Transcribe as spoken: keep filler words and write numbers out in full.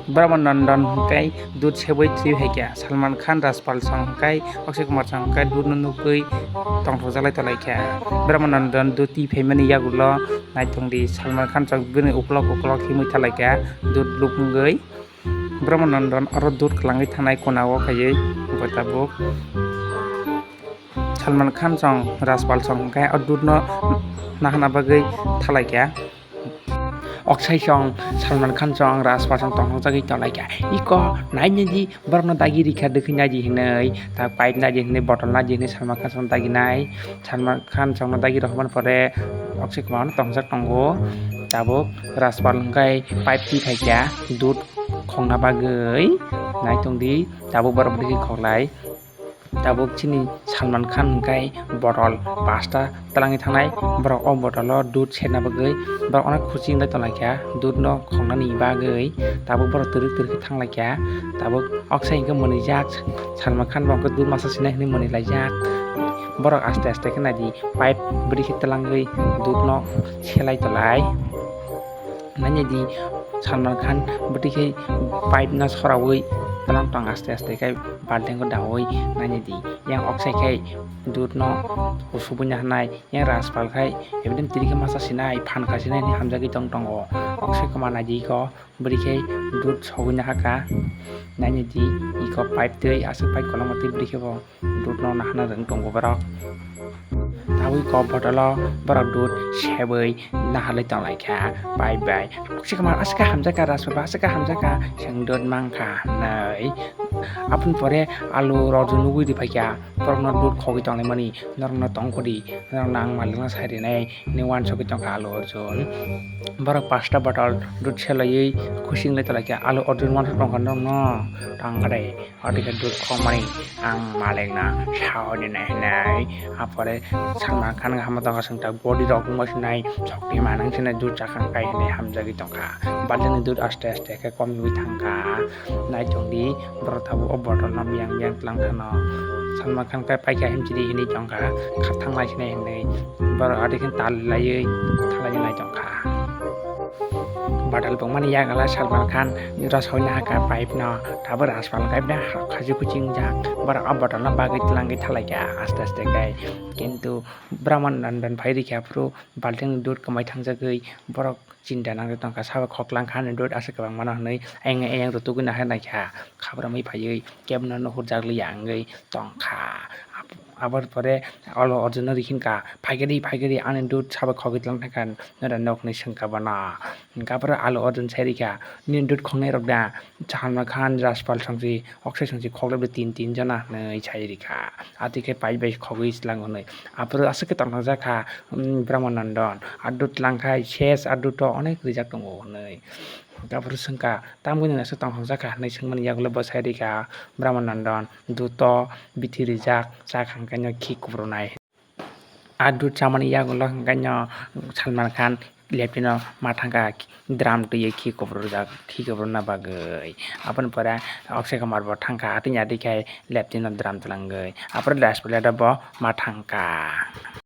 Brahmanandan hwnkhe dud sebwi twi phaikha. Salman Khan, Rajpal song hwnkhe Akshay Kumar song hwnkhe dud no nugwi tongthokjaklai tonglaikha. Brahmanandan dud twi phaimani yagulo naitongdi, Salman Khan song bini uklok uklok himwi thalaikha dud lubungwi. Brahmanandan oro dud kwlangwi thanai kona o khaiwi bo tabuk Salman Khan song Rajpal song hwnkhe o dud no nahana bagwi thalaikha. Akshay song Salman Khan song Rajpal song tongthokjagwi tonglaikha. Iko nainedi borokno dagi rikha, dwkhwi naidi hinwi, ta pipe naidi hinwi, bottle naidi hinwi Salman Khan song daginai. Salman Khan songno dagi rwkmani pore Akshay Kumar no tongthokjak tongo. Tabuk Rajpal hwnkhe pipe twi phaikha dud khongna bagwi. Naitongdi tabuk borok bwrwi khe khoklai. Tabuk chini Salman Khan hwnkhe bottle pasta twlangwi thangnai. Borok o bottle o dud serna bagwi borok onek khuchi wngwi tonglaikha dud no khongnani bagwi. Tabuk borok twrwk twrwk khe thanglaikha. Tabuk Akshay hwnkhe mwnwijak, Salman Khan bo hwnkhe dud masa sinai hinwi mwnwi laijak. Borok aste aste khe naidi pipe bwrwi khe twlangwi dud no selai tonglaio. Nainedi Salman Khan bwtwi khe pipe no sorawi twlang tong aste aste khe balting o daui nainedi. Yang Akshay khe dud no usubui nahanai, yang Rajpal khai ebidin tiri khe masa sinai, phan kha sinai hinwi hamjagwi tong tongo. Akshay Kumar naidi iko bwrwi khe dud sogwi nahakha. Nainedi iko pipe twi aswk pipe kolokma twi bwrwi khe bo dud no nahana rwng tongo borok. Tabuk iko bottle o borok dud sebwi naharlai tonglaikha pipe bai. Akshay Kumar aswk khe hamjakha, Rajpal bai aswk khe hamjakha, chwng dud mankha hinwi. Aboni pore Allu Arjun nugwi riphaikha, borokno dud khogwi tonglaimani, norokno tongkhodi, norokno ang malikno sai rinai hinwi uansugwi tongkha Allu Arjun. Borok pasta bottle dud selaiwi khusi wngwi tonglaikha. Allu Arjun uansuk tongkha norokno, tongkha de. Oro khe dud khokmani ang malikno sao dinai hinwi. Apore Salman Khan hamo tongkha, chwng tak body rok wngma sinai, chokti manang sinai dud chakang kai hinwi hamjagwi tongkha. Baltingni dud aste aste khe komiwi thangkha. Naitongdi borok tabuk o bottle no miyang miyang twlang thano. Salman Khan khe paikha himchidi hinwi tongkha, kha thanglai sinai hinwi. Borok adi khe tal laiwi thalaiwi nai tongkha. Bottle bongmani yagulo Salman Khan rosoi nahakha pipe no, tabuk Rajpal khe da khachi khuchi wngjak. Borok o bottle no bagwi twlangwi thalaikha aste aste khe. Kintu Brahmanandan phai rikha phuru balting dud kwmai thangjagwi borok chinta nangwi tongkha, sabo khoklang kha ani dud aswk kwbangmano hinwi ayang ayang rwtugwi nahar naikha, khabramwi phaiwi kebono nuhurjakliya wngwi tongkha. Ab-, aboni pore Allu Arjunno rikhinkha, "Phaikhe di, phaikhe di, ani dud sabo khogwi twlang thangkha," norok nokni swngkha bono. Hinkhe aphuru Allu Arjun sai rikha, "Nini dud khongnai rok da, Salman Khan, Rajpal songsi, Akshay songsi khoklai bo tin tin jona," hinwi sai rikha. Atwi khe pipe bai khogwi tlango hinwi. Aphuru aswk khe tongthokjak kha, um, Brahmanandan. A dud twlang khai ses, a dud to onek rijak tongo hinwi. Aphuru swngkha, "Tamoni aswk tongthokjak kha?" hinwi swngmani yagulo bo sai rikha, Brahmanandan, "Dud to bithi rijak, chakha hwnkhe no khi kubrunai." A dud chamani yagulo hwnkhe no Salman Khan leptino ma thangkha, drum twiwi khi kubrujak, khi kubruna bagwi. Aboni pore Akshay Kumar bo thangkha, atwini atwi khe leptino drum twlangwi. Aphuru last plate o bo ma thangkha.